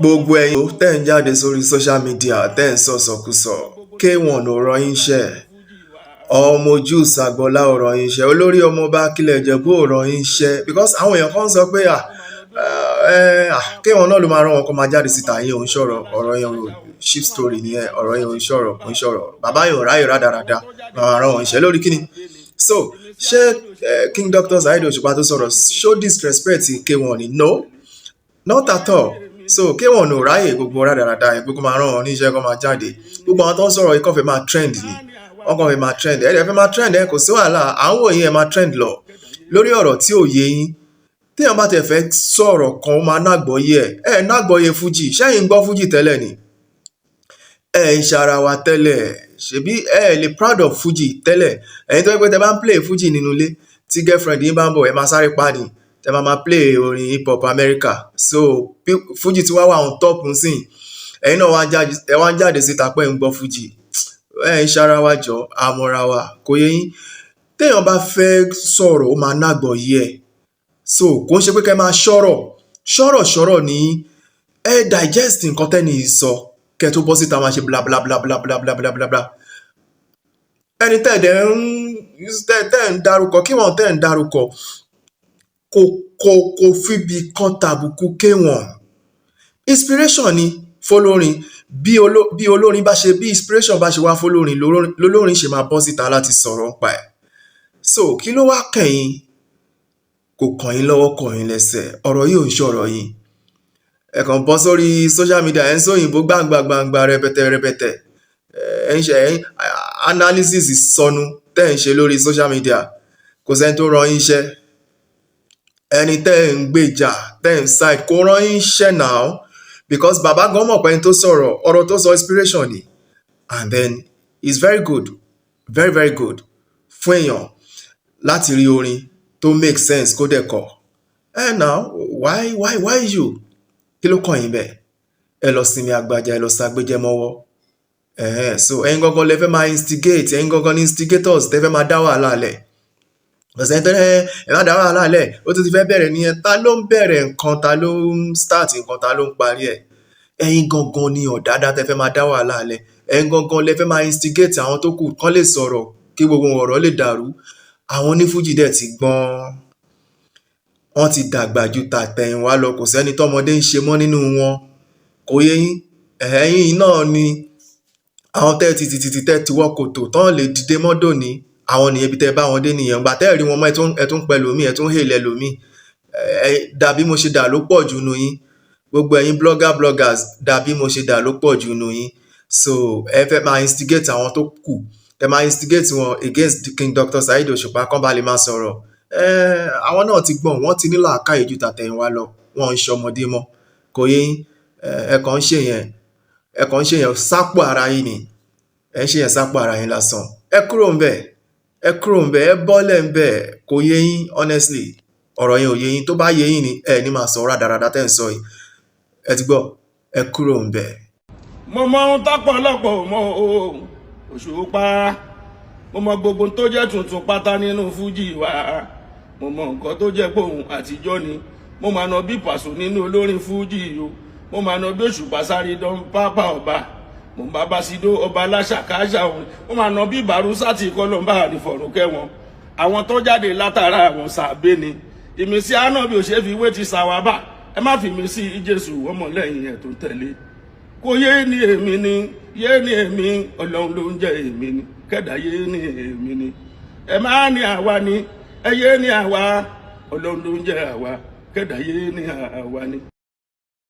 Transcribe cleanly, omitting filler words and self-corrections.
Gbogbo ẹ̀yin tẹ́ ń jáde sórí social media, tẹ́ ń sọ̀sọ̀kúsọ, K1 ò rán yín iṣẹ́, ọmọ ojú Ṣàgbọ́lá ò rán yín iṣẹ́, olórí ọmọọba Akílẹ̀ Ìjẹ̀bú ò rán yín iṣẹ́, because àwọn èèyàn kan sọ pé K1 náà ló máa rán wọn kó máa jáde síta. Yín ò ń sọ̀rọ̀, ọ̀rọ̀ yẹn ò cheap story nìyẹn. Ọ̀rọ̀ yẹn ò ń sọ̀rọ̀, kò ń sọ̀rọ̀. Bàbá yẹn ò ráyè rádaràda máa rán wọn iṣẹ́ lórí kíni. So ṣé King Dr. Saheed Òṣùpá tó sọ̀rọ̀, show disrespect K1 ni? No, not at all. So K1 ò ráyè gbogbo rádaràda yẹn pé kó máa rán wọn níṣẹ́ kó máa jáde. Gbogbo àwọn tó ń sọ̀rọ̀ yìí kàn fẹ́ máa trend ni, wọ́n kàn fẹ́ máa trend. Ẹ̀ fẹ́ máa trend, ẹ kò sí wàhálà, àwọn òyìn ẹ̀ máa trend lọ lórí ọ̀rọ̀ tí ò yé yín. Téèyàn bá tẹ̀ fẹ́ sọ̀rọ̀ kan, ó máa nágbọ́yé ẹ̀. Ẹ̀ nágbọ́yé fújì. Ṣẹ́yìn ń gbọ́ fújì tẹ́lẹ̀ ni? Ẹ̀ ń ṣara wa tẹ́lẹ̀. Ṣebí ẹ lè proud of fújì tẹ́lẹ̀? Ẹ̀yin tó yẹ pé tẹ bá ń play fújì nínú ilé, tí girlfriend yín bá ń bọ̀, ẹ máa sáré pa ni, tẹ máa máa play orin hip hop America. So fújì tí wá wà on top nsìn, ẹ̀yin náà ẹ wá ń jáde síta pé ń gbọ́ fújì. Ẹ̀ ń ṣara wa jọ, àmọ́ra wa kò yé yín. Téèyàn bá fẹ́ sọ̀rọ̀, ó máa nágbọ̀ọ́yé ẹ̀. So kò ń ṣe pé kẹ́ máa ṣọ̀rọ̀ ṣọ̀rọ̀ ṣọ̀rọ̀ ní. Ẹ digest nǹkan tẹ́ni yìí sọ kẹ́ tó bọ́ síta máa ṣe bla bla bla bla bla bla bla bla bla. Ẹni tẹ́ dẹ̀ ń tẹ́ ń dárúkọ, kí wọ́n tẹ́ ń dárúkọ, kò fíbi kan tàbùkù K1. Inspiration ni fọlórin. Bí olórin bá ṣe, bí inspiration bá ṣe wá fọlórin, lolórin ṣe máa bọ́ síta láti sọ̀rọ̀ nípa ẹ̀. So kí ló wá kẹ̀yìn? Kò kàn yín lọ́wọ́, kàn yín lẹ́sẹ̀. Ọ̀rọ̀ yìí ò ń ṣọ̀rọ̀ yín. Ẹ kàn bọ́ sórí social media, ẹ̀ ń sóyìnbó gbangba gbangba rẹpẹtẹ rẹpẹtẹ, ẹ̀ ń ṣe ẹ̀ analysis sọnù tẹ́ ń ṣe lórí social media. Kò sẹ́ni tó rán yín iṣẹ́. Ẹni tẹ́ ń gbèjà, tẹ́ ń side, kò rán yín iṣẹ́ now, because bàbá gan mọ̀ pé ẹni tó sọ̀rọ̀, ọ̀rọ̀ tó sọ, inspiration ni. And then it's very good, very very good fún èèyàn láti rí orin tó make sense kó dẹ̀ kọ ẹ. Now why you? Kí ló kàn yín bẹ́ẹ̀? Ẹ lọ sinmi àgbàjà, ẹ lọ ṣàgbéjẹ mọ́wọ́ ẹ̀hẹ́n. So ẹ̀yin gangan lẹ fẹ́ máa instigate, ẹ̀yin gangan ní instigators tẹ́ fẹ́ máa dá wàhálà lẹ̀. Ọ̀sẹ̀ tó ẹ ẹ má dá wàhálà lẹ̀, ó tún ti fẹ́ bẹ̀rẹ̀ nìyẹn. Ta ló ń bẹ̀rẹ̀ nǹkan? Ta ló ń start nǹkan? Ta ló ń parí ẹ̀? Ẹ̀yin gangan ni ọ̀dádá tẹ́ fẹ́ máa dá wàhálà lẹ̀. Ẹ̀yin gangan lẹ fẹ́ máa instigate àwọn tó kù kán lè sọ̀rọ̀ kí gbogbo ọ̀rọ̀ lè dàrú. Àwọn onífújì dẹ̀ ti gbọ́n, wọ́n ti dàgbà ju tàtẹ̀yìnwá lọ. Kò sẹ́ni tọ́mọdé ń ṣe mọ́ nínú wọn. Kò yé yín? Ẹ̀yin náà ni àwọn tẹ́ ti tìtìtì tẹ́ ti wọ́ kòtò tán lè dìde mọ́ dòní. Àwọn nìyẹn, ibi tẹ́ bá wọn dé nìyẹn. Ìgbà tẹ́ ẹ̀ rí wọn mọ́, ẹ tún pẹ́ lòmíì, ẹ tún hèlẹ̀ lòmíì. Ẹ dàbí mo ṣe dà ló pọ̀ jù nù yín. Gbogbo ẹ̀yin blogger bloggers, dàbí mo ṣe dà ló pọ̀ jù nù yín. So ẹ fẹ́ máa instigate àwọn tó kù, ẹ máa instigate wọn against King Dr. Saheed Òṣùpá kán bá lè máa sọ̀rọ̀. Ẹ àwọn náà ti gbọ́n, wọ́n ti ní làákàyè ju tàtẹ̀yìnwá lọ, wọn ò ń ṣọmọdé mọ́. Kò yé yín? Ẹ kàn ń ṣe yẹn, ẹ kàn ń ṣe yẹn sápò ara yín ni. Ẹ ń ṣe yẹn sápò ara yín lásán. Ẹ kúrò ńbẹ̀, ẹ kúrò ńbẹ̀, ẹ bọ́lẹ̀ ńbẹ̀. Kò yé yín, honestly, ọ̀rọ̀ yẹn ò yé yín. Tó bá yé yín ni, ẹ ní máa sọ rádaràda tẹ́ ń sọ yìí. Ẹ ti gbọ́, ẹ kúrò ńbẹ̀. Mo mọ ohun tọ́pọ̀lọpọ̀ mọ o, Òṣùpá. Mo mọ gbogbo tó jẹ́ tuntun pátá nínú fújì wa. Mo mọ nǹkan tó jẹ́ pé òun àtijọ́ ni. Mo máa nà bí Pàṣọ nínú olórin fújì o. Mo máa nà bí Òṣùpá sáré dán pápá ọba. Mo bá bá Sido ọba aláṣàkáṣà òun. Mo máa nà bí Bàrúsátì kọlọ́mbà àrífọ̀rùn kẹwọn. Àwọn tó jáde látara àwọn sàbẹ̀ ni ìmísí ànábì ò ṣe fi wé ti sàwábà. Ẹ má fi mí sí Jésù ọmọlẹ́yìn ẹ̀ tó tẹ̀lé. Kò yé ni èmi ni, yé ni èmi. Ọlọ́run ló ń jẹ́ èmi ni. Kẹ́dà yé ni èmi ni. Ẹ má ní àwa ni, ẹ yé ni àwa. Ọlọ́run ló ń jẹ́ àwa. Kẹ́dà yé ni àwa ni.